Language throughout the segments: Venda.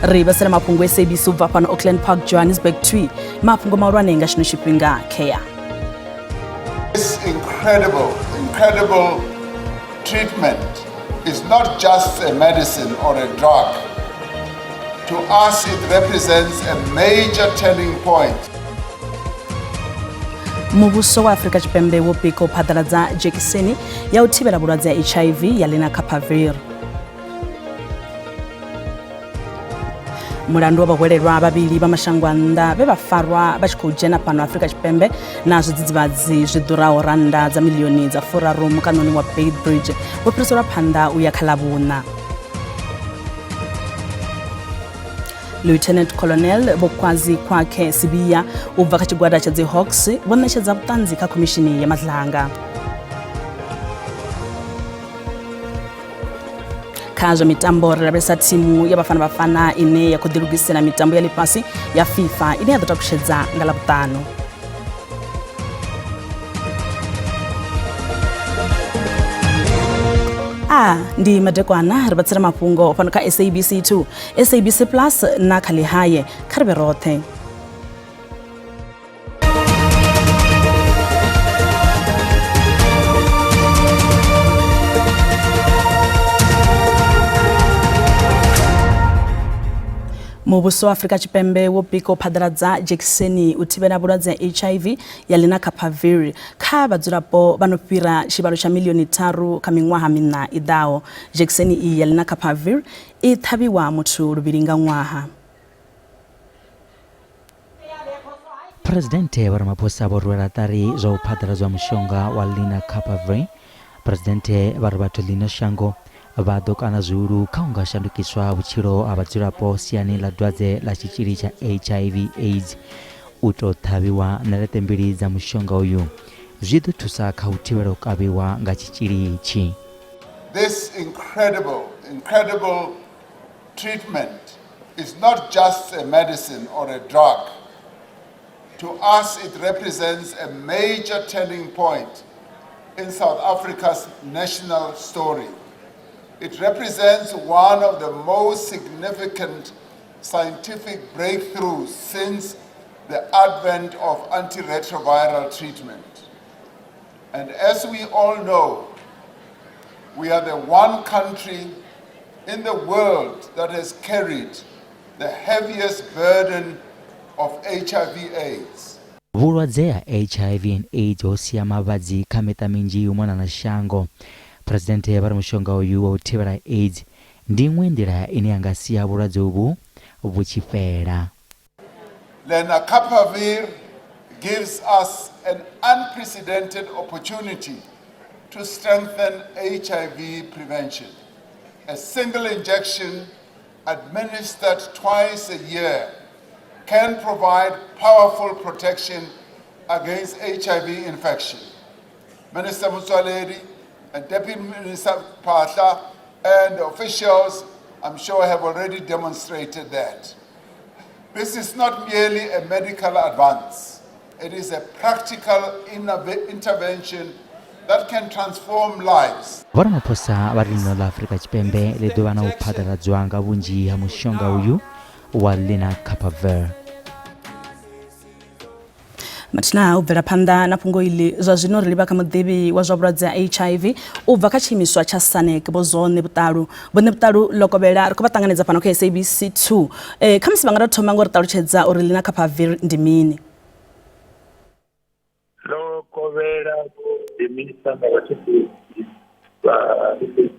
Ri vhasela mafhungo SABC u bva fhano Auckland Park, Johannesburg 2. Mafhungo mahulwane nga tshino tshifhinga kea. This incredible, incredible treatment is not just a medicine or a drug. To us, it represents a major turning point. Muvhuso wa Afrika Tshipembe wo pika u phaḓaladza dzhekiseni ya u thivhela vhulwadze ha HIV ya Lenacapavir. Mulandu wa vhahwelelwa vhavhili vha mashango a nnḓa vhe vha farwa vha tshi khou dzhena fhano Afrika Tshipembe na zwidzidzivhadzi zwi ḓuraho rannda dza milioni dza furaru mukanoni wa Beitbridge wo fhiriselwa phanḓa u ya kha Ḽavhuṋa. Lieutenant Colonel Vho Kwazi Kwakhe Sibiya u bva kha tshigwada tsha dzi Hawks vho ṋetshedza vhuṱanzi kha khomishini ya Madlanga. Kha zwa mitambo ri lavhelesa thimu ya Bafana Bafana ine ya khou ḓilugisela mitambo ya ḽifhasi ya FIFA ine ya ḓo takutshedza nga Ḽavhuṱanu. A ndi madekwana ri vhatsela mafhungo fhano kha SABC 2, SABC Plus na kha ḽihaye. Kha ri vhe roṱhe. Muvhuso wa Afrika Tshipembe wo pika u phaḓaladza dzhekiseni u thivhela vhulwadze ha HIV ya Lenacapavir kha vhadzulapo vha no fhira tshivhalo tsha milioni tharu kha miṅwaha miṋa i ḓaho. Dzhekiseni iyi ya Lenacapavir i ṱhavhiwa muthu luvhili nga ṅwaha. Phresidennde Vho Ramaphosa vho rwela ṱari zwa u phaḓaladzwa mushonga wa Lenacapavir. Phresidennde vha ri vhathu ḽino shango vha ḓo kana zwihulu kha u nga shandukiswa vhutshilo ha vhadzulapo siani ḽa dwadze ḽa tshitzhili tsha HIV AIDS. U tou ṱhavhiwa ṋeleṱe mbili dza mushonga uyu zwi ḓo thusa kha u thivhela u kavhiwa nga tshitzhili itshi. This incredible, incredible treatment is not just a medicine or a drug. To us, it represents a major turning point in South Africa's national story. It represents one of the most significant scientific breakthroughs since the advent of antiretroviral treatment. And as we all know, we are the one country in the world that has carried the heaviest burden of HIV AIDS. Vhulwadze ha HIV and AIDS ho sia mavhadzi kha miṱa minzhi u mona na shango. Phresidennde vha ri mushonga uyu wa u thivhela AIDS ndi iṅwe nḓila ine ya nga sia vhulwadze uvhu vhu tshi fhela. Lenacapavir gives us an unprecedented opportunity to strengthen HIV prevention. A single injection administered twice a year can provide powerful protection against HIV infection. Minister Motsoaledi and Deputy Minister Phaahla and officials, I'm sure, have already demonstrated that. This is not merely a medical advance. It is a practical intervention that can transform lives. Vho Ramaphosa vha ri ḽino ḽa Afrika Tshipembe ḽi ḓo vha na u phaḓaladzwa nga vhunzhi ha mushonga uyu wa Lenacapavir. Mathina u bvela phanḓa na fhungo iḽi zwa zwino ri livha kha muḓivhi wa zwa vhulwadze ha HIV u bva kha tshiimiswa tsha SANEC Vho Zone Vhuṱalu. Vho Vhuṱalu Lokovhela ri khou vha ṱanganedza fhano kha SABC 2. Eh, khamusi vha nga tou thoma ngo ri ṱalutshedza uri Lenacapavir ndi mini? Lokovhela vho ḓimisa nga vhathetshelesi vha SABC.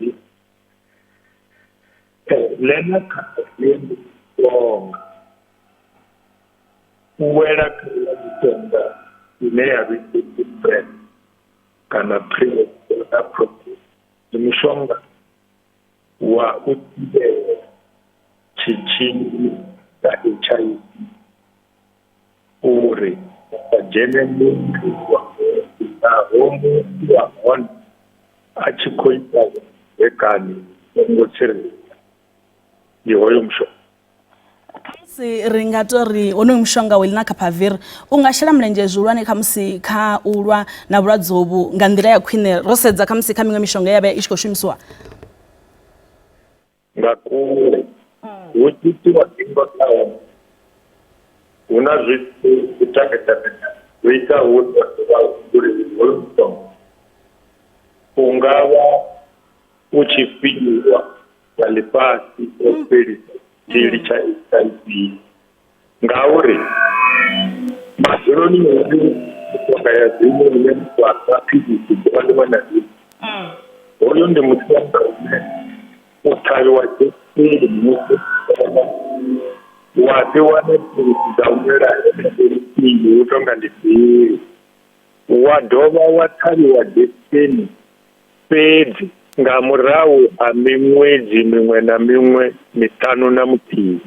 Lenacapavir ndi mushonga U wela kha ya mishonga ine ya vhidzwa upfi PrEP kana pre-exposure prophylaxis, ndi mushonga wa u thivhela tshitzhili tsha HIV uri u sa dzhene muthu wa naho muthu wa hone a tshi khou ita vhudzekani vhu songo tsireledzea, ndi hoyo mushonga. Khamusi ri nga to ri wonoyu mushonga wa Lenacapavir u nga shela mulenzhe zwihulwane khamusi kha u lwa na vhulwadze uvhu nga nḓila ya khwine ro sedza khamusi kha miṅwe mishonga ye ya vha i tshi khou shumisiwa. Nga kule. Hu tshi itiwa ndingo dza hone hu na zwithu zwitakataka zwo itaho uri vhathu vha humbule uri hoyu mushonga u nga vha u tshi fhiwa nga ḽifhasi u fhelisa tshitzhili tsha HIV ngauri madzuloni uri mishonga ya zwino ine muthu a nwa philisi ḓuvha ḽiṅwe na ḽiṅwe hoyo ndi mushonga une u ṱhavhiwa dzhekiseni musi wa fhiwa na philisi dza u nwela henefho luthihi hu tonga ndi bili wa dovha wa ṱhavhiwa dzhekiseni fhedzi nga murahu ha miṅwedzi miṅwe na miṅwe miṱanu na muthihi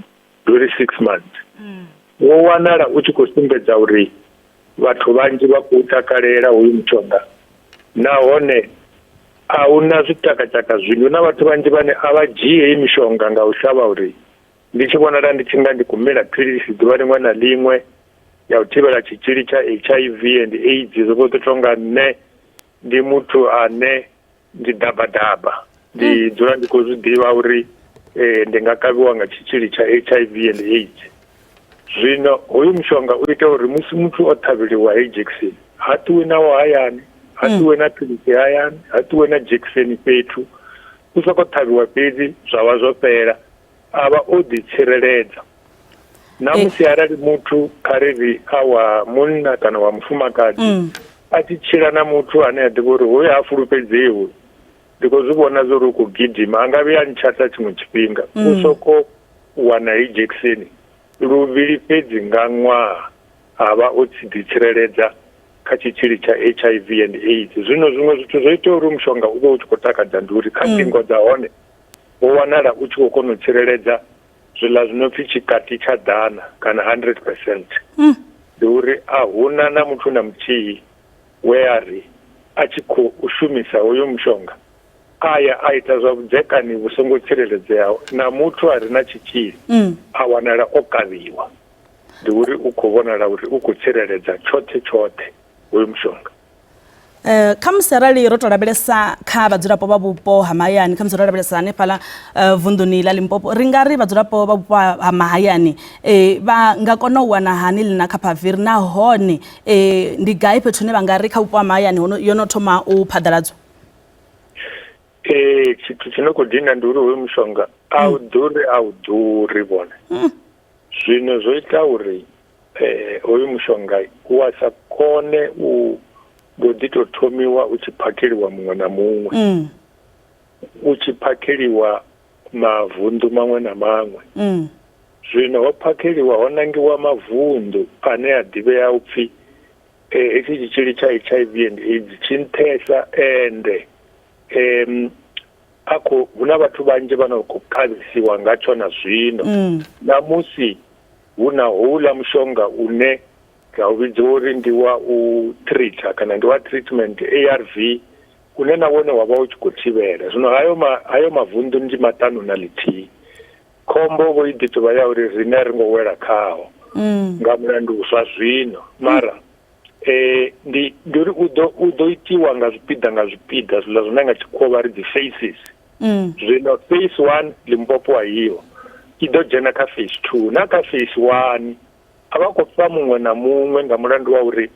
ndi uri 6 months wo wanala u tshi khou sumbedza uri vhathu vhanzhi vha khou takalela hoyu mushonga nahone a hu na zwitakataka zwinzhi hu na vhathu vhanzhi vhane a vha dzhii heyi mishonga nga u shavha uri ndi tshi vhonala ndi tshi nga ndi khou mila philisi ḓuvha ḽiṅwe na ḽiṅwe ya u thivhela tshitzhili tsha HIV and AIDS zwi vho ḓo tonga nṋe ndi muthu ane ndi ḓabaḓaba ndi dzula ndi khou zwi ḓivha uri ndi nga kavhiwa nga tshitzhili tsha HIV and AIDS. Zwino hoyu mushonga u ita uri musi muthu o ṱhavheliwa heyi dzhekiseni ha ṱuwi nawo hayani, ha ṱuwe na philisi hayani, ha ṱuwe na dzhekiseni fhethu, u sokou ṱhavhiwa fhedzi zwa vha zwo fhela a vha o ḓi tsireledza. Na musi arali muthu kha ri ri a wa munna kana wa mufumakadzi a tshi tshila na muthu ane a ḓivha uri hoyu ha fulufhedzei hoyu ndi khou zwi vhona zwa uri u khou gidima a nga vhuya a ntshata tshiṅwe tshifhinga u soko wana heyi dzhekiseni luvhili fhedzi nga ṅwaha a vha o ḓi tsireledza kha tshitzhili tsha HIV and AIDS. Zwino zwiṅwe zwithu zwo ita uri mushonga u vhe u tshi khou takadza ndi uri kha ndingo dza hone wo wanala u tshi khou kona u tsireledza zwiḽa zwi no pfi tshikati tsha ḓana kana 100 percent. Ndi uri a huna na muthu na muthihi we a ri a tshi khou shumisa hoyo mushonga a ya a ita zwa vhudzekani vhu songo tsireledzeaho na muthu a re na tshitzhili a wanala o kavhiwa. Ndi uri u khou vhonala uri u khou tsireledza tshoṱhe tshoṱhe hoyo mushonga. Khamusi arali ro to lavhelesa kha vhadzulapo vha vhupo ha mahayani, khamusi ro lavhelesa hanefhaḽa vunḓuni ḽa Limpopo, ri nga ri vhadzulapo vha vhupo ha mahayani vha nga kona u wana hani Lenacapavir, nahone ndi gai fhethu hune vha nga ri kha vhupo ha mahayani hono yo no thoma u phaḓaladzwa? Ee, tshithu tshi no khou dina ndi uri hoyu mushonga a u ḓuri, a u ḓuri vhone. Zwino zwo ita uri hoyu mushonga wa sa kone u mbo ḓi tou thomiwa u tshi phakheliwa muṅwe na muṅwe, u tshi phakheliwa mavunḓu maṅwe na maṅwe. Zwino ho phakheliwa, ho nangiwa mavunḓu ane a ḓivhea u pfhi hetshi tshitzhili tsha HIV and AIDS tshi nṱhesa ende a khou hu na vhathu vhanzhi vha no khou kavhisiwa ngatsho na zwino. Na musi hu na houḽa mushonga une ra u vhidza uri ndi wa u treater kana ndi wa treatment ARV une na wone wa vha u tshi khou thivhela. Zwino hayo ma, hayo mavunḓu ndi maṱanu na ḽithihi. Khombo vho i ḓi tovha ya uri riṋe a ri ngo wela khao nga mulandu zwa zwino mara ndi ndi uri u ḓo u ḓo itiwa nga zwipiḓa nga zwipiḓa zwiḽa zwine nga tshikhuwa vha ri dzi phases. Zwino phase 1 Limpopo a iho i ḓo dzhena kha phase 2 na kha phase 1 a vha khou fha muṅwe na muṅwe nga mulandu wa uri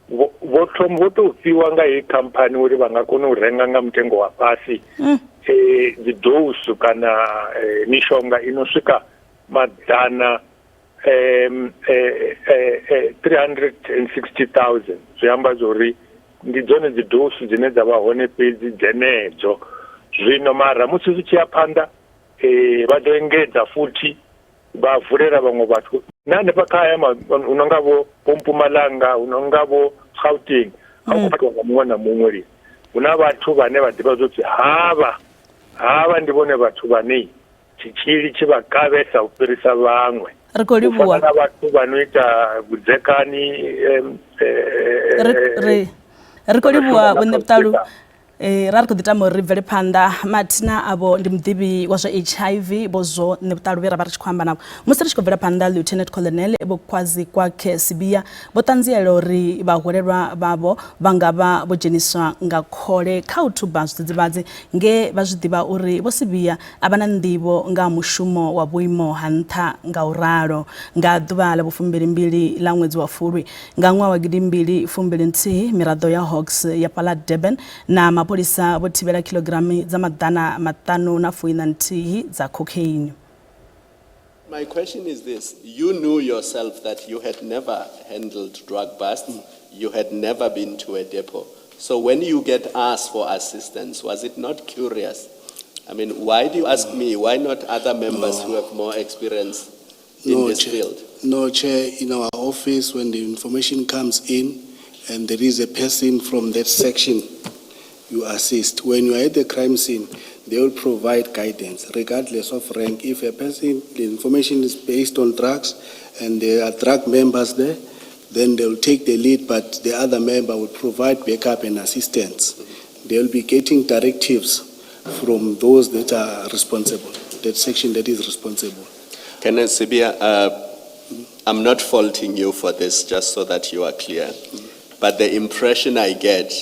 vho vho thoma vho tou fhiwa nga heyi khamphani uri vha nga kona u renga nga mutengo wa fhasi dzi dose kana mishonga i no swika maḓana 360,000 zwi amba zwori ndi dzone dzi dose dzine dza vha hone fhedzi dzenedzo. Zwino mara musi zwi tshi ya phanḓa vha ḓo engedza futhi vha vulela vhaṅwe vhathu na hanefha kha haya hu no nga vho vho Mpumalanga hu no nga vho Gauteng a khou fhaṱiwa nga muṅwe na muṅwe lini. Hu na vhathu vhane vha ḓivha zwo pfhi havha havha ndi vhone vhathu vhane tshitzhili tshi vha kavhesa u fhirisa vhaṅwe. Ri khou U fana livhuwa. na vhathu vha no ita vhudzekani Ri ri ri khou vha no livhuwa shuma Vho na kha Ṋepuṱalu. vhudzekani. Ra ri khou ḓi tama uri ri bvele phanḓa mathina avho ndi muḓivhi wa zwa HIV vho zwo nṋe vhuṱalu vhe ra vha ri tshi khou amba navho musi ri tshi khou bvela phanḓa. Lieutenant Colonel Vho Kwazi Kwakhe Sibiya vho ṱanziela uri vhahwelelwa vhavho vha nga vha vho dzheniswa nga khole kha u thuba zwidzidzivhadzi nge vha zwi ḓivha uri Vho Sibiya a vha na nḓivho nga ha mushumo wa vhuimo ha nṱha nga u ralo. Nga ḓuvha ḽa vhufumbilimbili ḽa ṅwedzi wa Fulwi nga ṅwaha wa gidimbili fumbili nthihi, miraḓo ya Hawks ya fhaḽa Durban na mapholisa vho thivhela khilogirami dza maḓana maṱanu na fuiṋa nthihi dza cocaine. My question is this. You knew yourself that you had never handled drug busts. You had never been to a depot. So when you get asked for assistance, was it not curious? I mean, why do you ask me? Why not other members who have more experience in No, this Chair. field? No, Chair, in our office, when the information comes in and there is a person from that section, you assist. When you are at the crime scene, they will provide guidance regardless of rank. If a person, the information is based on drugs and there are drug members there, then they will take the lead, but the other member will provide backup and assistance. They will be getting directives from those that are responsible, that section that is responsible. Kenneth Sibiya, I'm not faulting you for this, just so that you are clear. But the impression I get,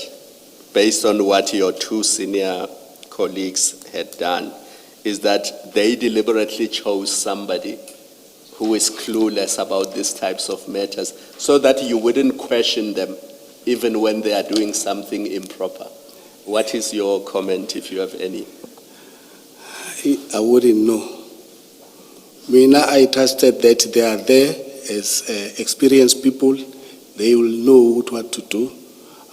based on what your two senior colleagues had done, is that they deliberately chose somebody who is clueless about these types of matters so that you wouldn't question them even when they are doing something improper. What is your comment, if you have any? I wouldn't know. Mina, I trusted that they are there as experienced people. They will know what to do.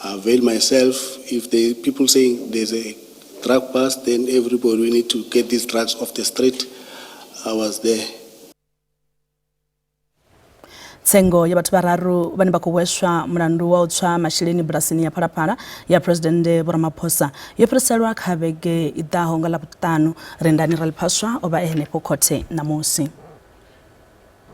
I avail myself. If the people saying there's a drug bust, then everybody, we need to get these drugs off the street. I was there. Tsengo ya vhathu vhararu vhane vha khou hweswa mulandu wa u tswa masheleni bulasini ya Phalaphala ya Phuresidennde Vho Ramaphosa yo fhiriselwa kha vhege i ḓaho nga Ḽavhuṱanu. Rendani Raliphaswa o vha e henefho khothe ṋamusi.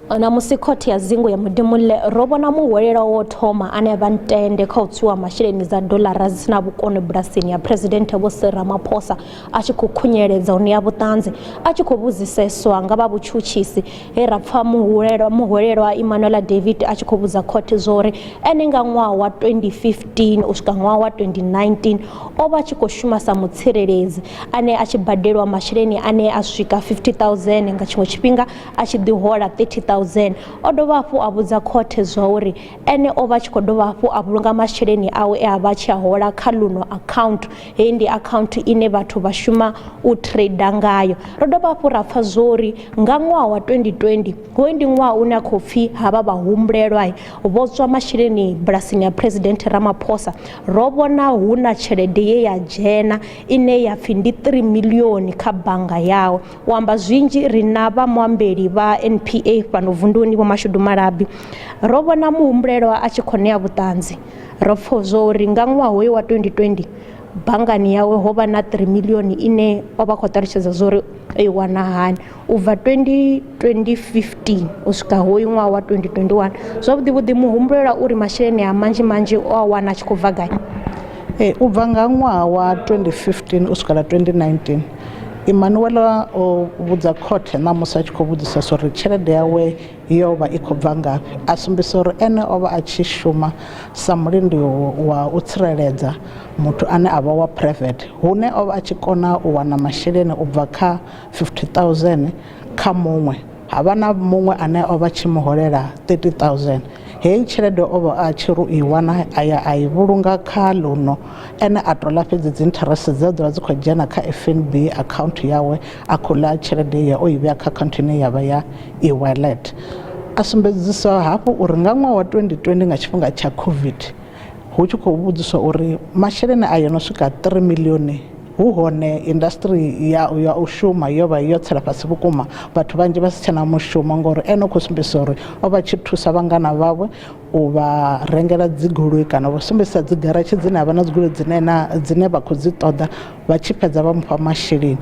Ṋamusi khothe ya dzingu ya Mudimulle ro vhona muhwelelwa wo thoma ane a vha ntende kha u tswiwa masheleni dza doḽara dzi sina vhukono bulasini ya Phuresidennde Vho Cyril Ramaphosa a tshi khou khunyeledza u ṋea vhuṱanzi a tshi khou vhudziseswa nga vha vhutshutshisi, he ra pfa muhwelelwa Emmanuel David a tshi khou vhudza khothe zwori ene nga ṅwaha wa 2015 u swika ṅwaha wa 2019 o vha a tshi khou shuma sa mutsireledzi ane a tshi badelwa masheleni ane a swika 50,000, nga tshiṅwe tshifhinga a tshi ḓi hola 30,000. O dovha hafhu a vhudza khothe zwa uri ene o vha tshi khou dovha hafhu a vhulunga masheleni awe e a vha tshi a hola kha Luno account. Heyi ndi account ine vhathu vha shuma u trader ngayo. Ro dovha hafhu ra pfa zwori nga ṅwaha wa 2020, hoyu ndi ṅwaha une a khou pfi havha vhahumbulelwa vho tswa masheleni bulasini ya President Ramaphosa, ro vhona hu na tshelede ye ya dzhena ine ya pfi ndi 3 milioni kha bannga yawe. U amba zwinzhi ri na vha muambeli vha NPA fhano vunduni Vho Mashudu Malabi. Ro vhona muhumbulelwa a tshi khou ṋea vhuṱanzi. Ro pfa zwo uri nga ṅwaha hoyu wa 2020 banngani yawe ho vha na 3 milioni ine o vha khou ṱalutshedza zwo uri o i wana hani u bva 2015 u swika hoyu ṅwaha wa 2021. Zwavhuḓi vhuḓi muhumbulelwa uri masheleni a manzhi manzhi o a wana a tshi khou bva gai? U bva nga ṅwaha wa 2015 u swikela 2019, Emmanuel o vhudza khothe ṋamusi a tshi khou vhudzisesa uri tshelede yawe yo vha i khou bva ngafhi, a sumbisa uri ene o vha a tshi shuma sa mulindi wa u tsireledza muthu ane a vha wa private, hune o vha a tshi kona u wana masheleni u bva kha 50,000 kha muṅwe, ha vha na muṅwe ane o vha tshi mu holela 30,000. Heyi tshelede o vha a tshi ri u i wana a ya a i vhulunga kha Luno, ene a tou ḽa fhedzi dzi interest dze ḓovha dzi khou dzhena kha FNB account yawe, a khou ḽa tshelede ye o i vhea kha account ine ya vha ya e-wallet. A sumbedzisa hafhu uri nga ṅwaha wa 2020 nga tshifhinga tsha COVID, hu tshi khou vhudziswa uri masheleni ayo no swika 3 milioni, hu hone industry ya u shuma yo vha yo tsela fhasi vhukuma, vhathu vhanzhi vha si tshena mushumo, ngori ene u khou sumbedzisa uri o vha tshi thusa vhangana vhawe u vha rengela dzigoloi kana vho sumbedzisa dzi garatshi dzine ha vha na dzigoloi dzine na dzine vha khou dzi ṱoḓa, vha tshi fhedza vha mufha masheleni.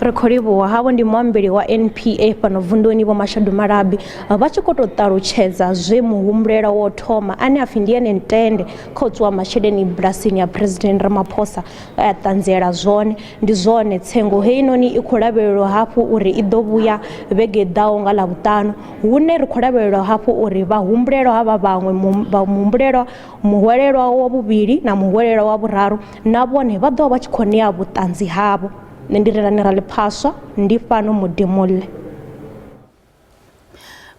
Ri khou livhuwa havho ndi muambeli wa NPA fhano vunduni Vho Mashudu Malabi vha tshi khou tou ṱalutshedza zwe muhumbulelwa wo thoma ane a pfhi ndi ene Ntende kha u tswiwa masheleni bulasini ya President Ramaphosa a ṱanziela zwone. Ndi zwone tsengo heinoni i khou lavhelelwa hafhu uri i ḓo vhuya vhege i ḓaho nga Ḽavhuṱanu, hune ri khou lavhelelwa hafhu uri vhahumbulelwa havha vhaṅwe muhumbulelwa muhwelelwa wa vhuvhili na muhwelelwa wa vhuraru na vhone vha ḓo vha vha tshi khou ṋea vhuṱanzi havho. Nṋe ndi Relani Raliphaswa, ndi fhano Mudimulle.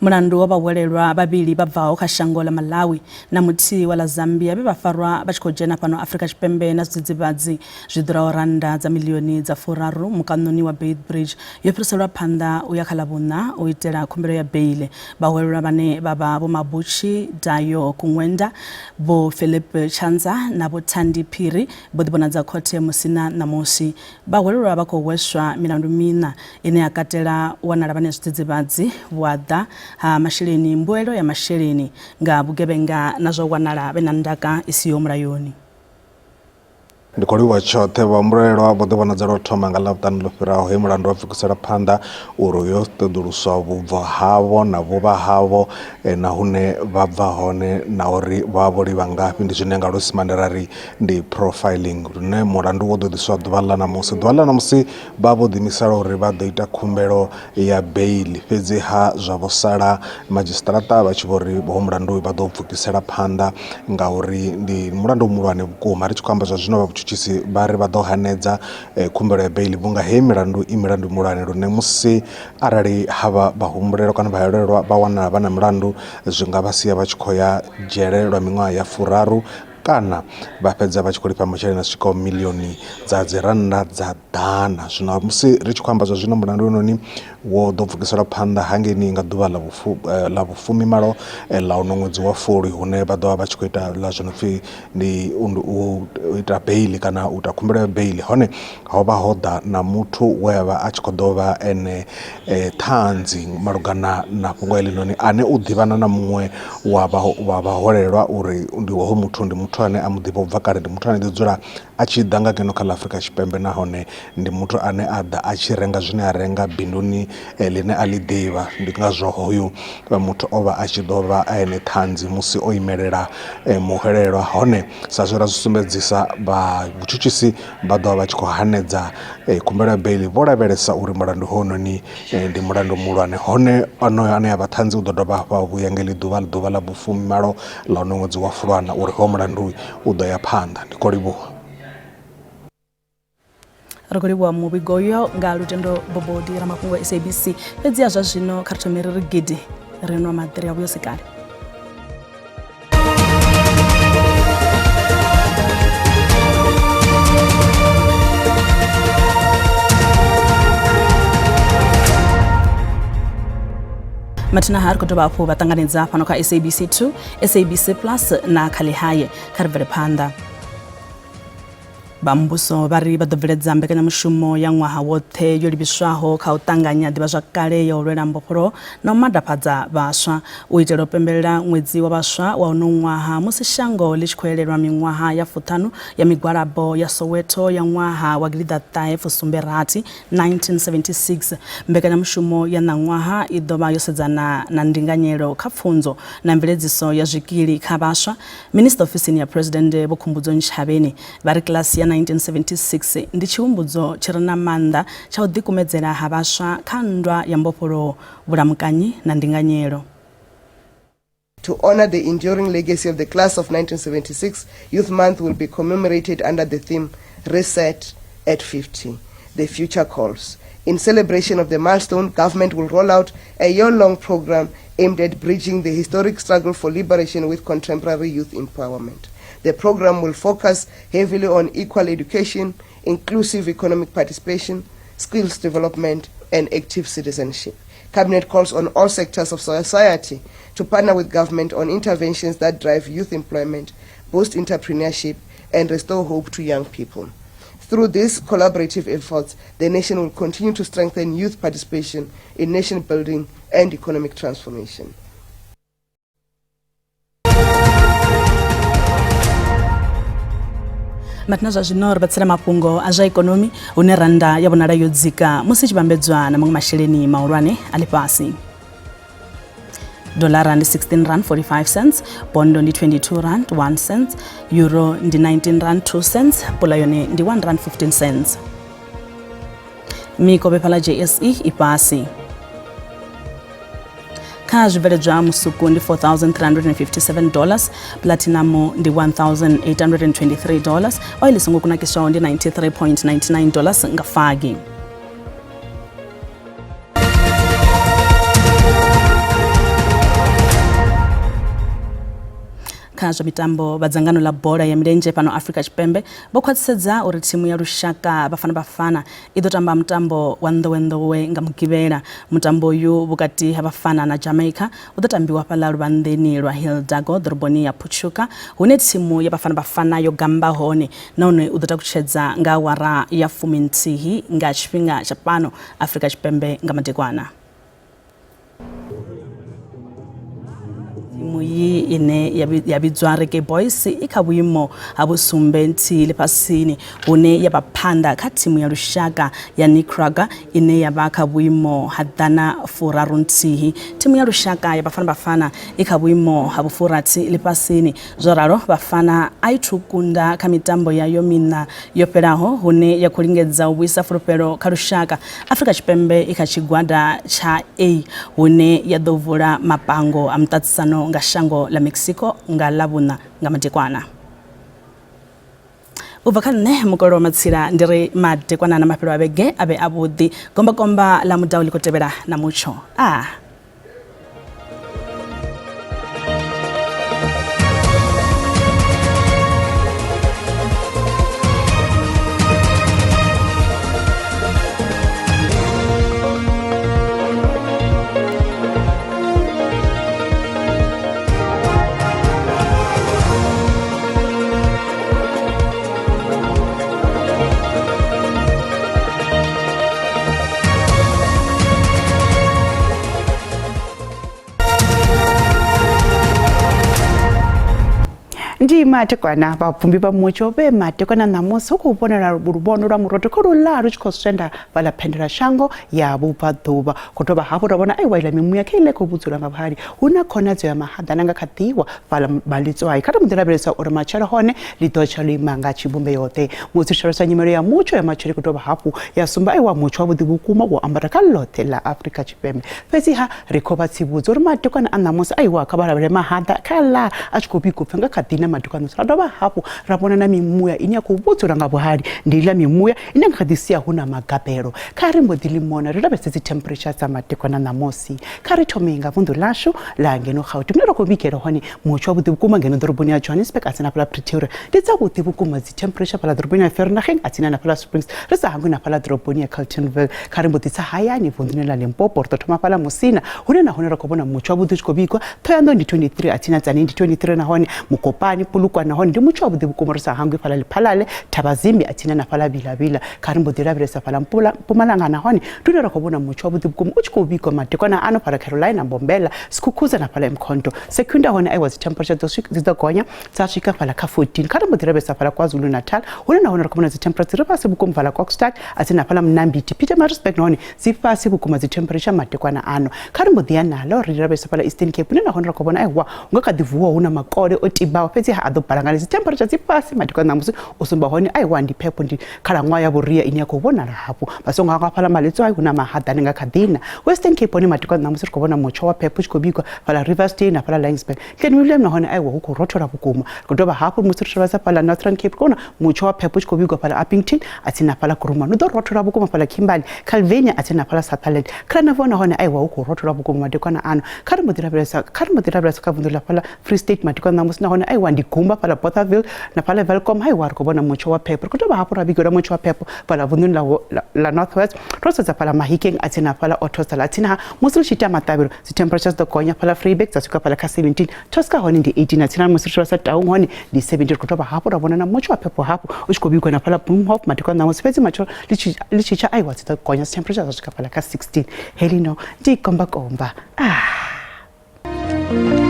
Mulandu wa vhahwelelwa vhavhili vha bvaho kha shango ḽa Malawi na muthihi wa ḽa Zambia vhe vha farwa vha tshi khou dzhena fhano Afrika Tshipembe na zwidzidzivhadzi zwi ḓuraho rannda dza miḽioni dza furaru mukanoni wa Beitbridge yo fhiriselwa phanḓa u ya kha Ḽavhuṋa u itela khumbelo ya beiḽi. Vhahwelelwa vhane vha vha Vho Mabuchi Dayo Kungwenda, Vho Philip Chanza na Vho Thandi Phiri vho ḓivhonadza khothe Musina ṋamusi. Vhahwelelwa vha khou hweswa milandu miṋa ine ya katela u wanala vha na zwidzidzivhadzi, vhuaḓa ha masheleni, mbuelo ya masheleni nga vhugevhenga na zwa u wanala vhe na ndaka i siho mulayoni. Ndi khou livhuwa tshoṱhe vhahumbulelwa vho ḓi vhonadza lwa u thoma nga Ḽavhuṱanu ḽo fhiraho he mulandu wa pfukisela phanḓa uri hu yo ṱoḓuluswa vhubvo havho na vhuvha havho na hune vha bva hone na uri vha vho livha ngafhi. Ndi zwine nga luisimane ra ri ndi profiling lune mulandu wo ḓo ḓiswa ḓuvha ḽa ṋamusi. Ḓuvha ḽa ṋamusi vha vho ḓiimisela uri vha ḓo ita khumbelo ya beiḽi fhedziha zwa vho sala madzhisiṱiraṱa vha tshi vho ri hoyu mulandu vha ḓo u pfukisela phanḓa ngauri ndi mulandu muhulwane vhukuma. Ri tshi khou amba zwa zwino vha vhutshutshisi vha ri vha ḓo hanedza khumbelo ya beiḽi vhunga heyi milandu i milandu mihulwane lune musi arali havha vhahumbulelwa kana vhahelelwa vha wanala vha na milandu zwi nga vha sia vha tshi khou ya dzhele lwa miṅwaha ya furaru kana vha fhedza vha tshi khou lifha masheleni a swikaho miḽioni dza dzi rannda dza ḓana. Zwino musi ri tshi khou amba zwa zwino mulandu hounoni wo ḓo pfukiselwa phanḓa hangeini nga ḓuvha ḽa vhufu ḽa vhufumimalo ḽa uno ṅwedzi wa fulwi hune vha ḓo vha vha tshi khou ita ḽa zwi no pfhi ndi u ita beiḽi kana u ita khumbelo ya beiḽi hone ho vha ho ḓa na muthu we a vha a tshi khou ḓo vha ene ṱhanzi malugana na fhungo heḽinoni ane u ḓivhana na muṅwe wa vha vhaholelwa uri ndi hoyu muthu ndi muthu ane a mu ḓivha ubva kale ndi muthu ane ḓi dzula a tshi ḓa nga ngeno kha ḽa Afrika Tshipembe nahone ndi muthu ane a ḓa a tshi renga zwine a renga binduni ḽine a ḽi ḓivha ndi ngazwo hoyu muthu o vha a tshi ḓo vha a ene ṱhanzi musi o imelela muhwelelwa hone sa zwe ra zwi sumbedzisa vha vhutshutshisi vha ḓo vha vha tshi khou hanedza khumbelo ya beiḽi vho lavhelesa uri mulandu hounoni ndi mulandu muhulwane hone onoyo ane a vha ṱhanzi u ḓo dovha hafhu a vhuya nga heḽi ḓuvha ḓuvha ḽa vhufumimalo ḽa uno ṅwedzi wa Fulwana uri hoyu mulandu u ḓo ya phanḓa. Ndi khou livhuwa. Ri khou livhuwa muvhigo uyo nga Lutendo Bobodi ramafhungo wa SABC. Fhedziha zwa zwino kha ri thome ri ri gidi ri nwa maḓi ri a vhuya sikale. Mathina ha ri khou dovha hafhu vha ṱanganedza fhano kha SABC 2, SABC Plus na kha Ḽihaye. Kha ri bvele phanḓa. Vha muvhuso vha ri vha ḓo bveledza mbekanyamushumo ya ṅwaha woṱhe yo livhiswaho kha u ṱanganya ḓivhazwakale ya u lwela mbofholowo na u madafhadza vhaswa u itela u pembelela ṅwedzi wa vhaswa wa uno ṅwaha musi shango ḽi tshi khou elelwa miṅwaha ya fuṱhanu ya migwalabo ya Soweto ya ṅwaha wa gidiḓaṱahe fusumbe rathi 1976. Mbekanyamushumo ya ṋaṅwaha i ḓo vha yo sedzana na ndinganyelo kha pfunzo na mveledziso ya zwikili kha vhaswa. Minisiṱa ofisini ya Phresidennde Vho Khumbudzo Ntshavheni vha ri kilasi ya 1976 ndi tshihumbudzo tshi re na maanḓa tsha u ḓikumedzela ha vhaswa kha nndwa ya mbofholowo, vhulamukanyi na ndinganyelo. To honor the enduring legacy of the class of 1976, Youth Month will be commemorated under the theme Reset at 50, The Future Calls. In celebration of the milestone, government will roll out a year-long program aimed at bridging the historic struggle for liberation with contemporary youth empowerment. The program will focus heavily on equal education, inclusive economic participation, skills development, and active citizenship. Cabinet calls on all sectors of society to partner with government on interventions that drive youth employment, boost entrepreneurship, and restore hope to young people. Through these collaborative efforts, the nation will continue to strengthen youth participation in nation building and economic transformation. Mathina zwa zwino ri vhatsela mafhungo a zwa ikonomi hune randa ya vhonala yo dzika musi tshi vhambedzwa na maṅwe masheleni mahulwane a ḽifhasi. Dolara ndi 16 rand 45 cents, bondo ndi 22 rand 1 cent, euro ndi 19 rand 2 cents, pula yone ndi 1 rand 15 cents. Mikovhe fhaḽa JSE i fhasi. Kha zwibveledzwa musuku ndi $4,357 dollars, platinum ndi $1,823 dollars, oil i songo kunakiswaho ndi $93.99 dollars nga fagi. Kha zwa mitambo, vha dzangano ḽa bola ya milenzhe fhano Afrika Tshipembe vho khwaṱhisedza uri thimu ya lushaka Bafana Bafana i ḓo tamba mutambo wa nḓowenḓowe nga Mugivhela. Mutambo uyu vhukati ha Bafana na Jamaica u ḓo tambiwa fhaḽa luvhanḓeni lwa Hildago ḓoroboni ya Phutshuka hune thimu ya Bafana Bafana yo gamba hone nahone u ḓo takutshedza nga awara ya 11 nga tshifhinga tsha fhano Afrika Tshipembe nga madekwana. Thimu iyi ine ya vhidzwa Reggae Boys i kha vhuimo ha vhusumbe nthihi ḽifhasini hune ya vha phanḓa kha thimu ya lushaka ya Nicaragua ine ya vha kha vhuimo ha 131. Thimu ya lushaka ya Bafana Bafana i kha vhuimo ha vhufurathi ḽifhasini. Zwo ralo, Bafana a i thu kunda kha mitambo yayo miṋa yo fhelaho hune ya khou lingedza u vhuisa fulufhelo kha lushaka. Afrika Tshipembe i kha tshigwada tsha A hune ya ḓo vula mapango a muṱaṱisano nga shango ḽa Mexico nga Ḽavhuṋa nga madekwana. U bva kha nṋe Mukolo wa Matsila ndi ri madekwana na mafhelo a vhege a vhe avhuḓi. Gombakomba ḽa mudau ḽi khou tevhela na mutsho. Ah. Ndi matekwana vhabvumbi vha mutsho vhe matekwana ṋamusi hu khou vhonala luvhono lwa murotho kha luḽa lu tshi khou swenda fhaḽa phendela shango ya vhubvaḓuvha. Khou dovha hafhu ra vhona aiwa iḽa mimuya kha iḽa i khou vhudzula nga vhuhali hu na khonadzeo ya mahaḓa na nga kha ḓiwa fhaḽa Malitswai. Kha ri mbo ḓi lavhelesa uri matshelo hone ḽi ḓo tsha ḽo ima nga tshivhumbeo ḓe. Musi ri tshi lavhelesa nyimelo ya mutsho ya matshelo i khou dovha hafhu ya sumba aiwa mutsho wavhuḓi vhukuma wo ambara kha ḽoṱhe ḽa Afrika Tshipembe. Fhedziha ri khou vha tsivhudza uri madekwana a ṋamusi aiwa kha vha lavhelele mahaḓa kha ḽa a tshi khou vhigwa upfhi nga kha ḓi na madekwana ṋamusi. Ra dovha hafhu ra vhona na mimuya ine ya khou vhudzula nga vhuhali ndi iḽa mimuya ine nga kha ḓi sia hu na magabelo. Kha ri mbo ḓi limona ri lavhelese dzi temperature dza madekwana ṋamusi. Kha ri thome nga vunḓu ḽashu ḽa ngeno Gauteng hune ra khou vhigela hone mutsho wavhuḓi vhukuma ngeno ḓoroboni ya Johannesburg a tsini na fhaḽa Pretoria ndi dzavhuḓi vhukuma dzi temperature fhaḽa ḓoroboni ya Vereeniging a tsini na fhaḽa Springs ri sa hangwi na fhaḽa ḓoroboni ya Carltonville. Kha ri mbo ḓi tsa hayani vunḓuni ḽa Limpopo ri ḓo thoma fhaḽa Musina hune nahone ra khou vhona mutsho wavhuḓi u tshi khou vhigwa. Thohoyandou ndi 23 a tsini na Tzaneen ndi 23 nahone Mokopane, Polokwane nahone ndi mutsho wavhuḓi vhukuma ri sa hangwi fhaḽa Lephalale, Thabazimbi a tsini na fhaḽa Vila-Vila. Kha ri mbo ḓi lavhelesa fhaḽa Mpumalanga nahone ndi hune ra khou vhona mutsho wavhuḓi vhukuma u tshi khou vhigwa madekwana ano fhaḽa Carolina, Mbombela, Skukuza na fhaḽa Mkhonto. Secunda hone aiwa dzi temperature dzo dzi ḓo gonya dza swika fhaḽa kha 14. Kha ri mbo ḓi lavhelesa fhaḽa KwaZulu-Natal hune nahone ra khou vhona dzi temperature dzi re fhasi vhukuma fhaḽa Kokstad a tsini na fhaḽa Mnambithi, Pietermaritzburg nahone dzi fhasi vhukuma dzi temperature madekwana ano. Kha ri mbo ḓi ya naḽo ri lavhelesa fhaḽa Eastern Cape hune nahone ra khou vhona aiwa hu nga kha ḓi vuwa hu na makole o tibaho fhedzi ha a ḓo balangana dzi temperature dzi fhasi madekwana ṋamusi u sumba hone aiwa ndi phepho ndi khalaṅwaha ya vhuria ine ya khou vhonala hafhu. Vha songo hangwa fhaḽa Maletswai hu na mahaḓani nga kha ḓina. Western Cape hone madekwana ṋamusi ri khou vhona mutsho wa phepho u tshi khou bikwa fhaḽa Riversdale na fhaḽa Laingsburg. Clanwilliam nahone aiwa hu khou rothola vhukuma. Ri khou dovha hafhu musi ri tshi lavhelesa fhaḽa Northern Cape ri khou vhona mutsho wa phepho u tshi khou vhigwa fhaḽa Upington a tsini na fhaḽa Kuruman. Hu ḓo rothola vhukuma fhaḽa Kimberley, Calvinia a tsini na fhaḽa Sutherland. Clanavon nahone aiwa hu khou rothola vhukuma madekwana ano. Kha ri mbo ḓi lavhelesa kha ri mbo ḓi lavhelesa kha vunḓu ḽa fhaḽa Free State madekwana ṋamusi nahone aiwa ndi gumba fhaḽa Bothaville na fhaḽa Welkom aiwa ri khou vhona mutsho wa phepho. Ri khou dovha hafhu ra vhigelwa mutsho wa phepho fhaḽa vunḓuni ḽa ḽa North West ro sedza fhaḽa Mahikeng a tsini na fhaḽa Ottosdal a tsini ha musi ri tshi ita maṱavhelo dzi temperature dzi ḓo gonya fhaḽa Vryburg dza swika fhaḽa kha 17 Tosca hone ndi 18 a tsini musi ri tshi vha sa Taung hone ndi 17. Ri khou dovha hafhu ra vhona na mutsho wa phepho hafhu u tshi khou vhigwa na fhaḽa Bloemhof madekwana ṋamusi fhedzi matshelo ḽi tshi tsha aiwa dzi ḓo gonya dzi temperature dza swika fhaḽa kha 16. Helino ndi kombakomba. Ah.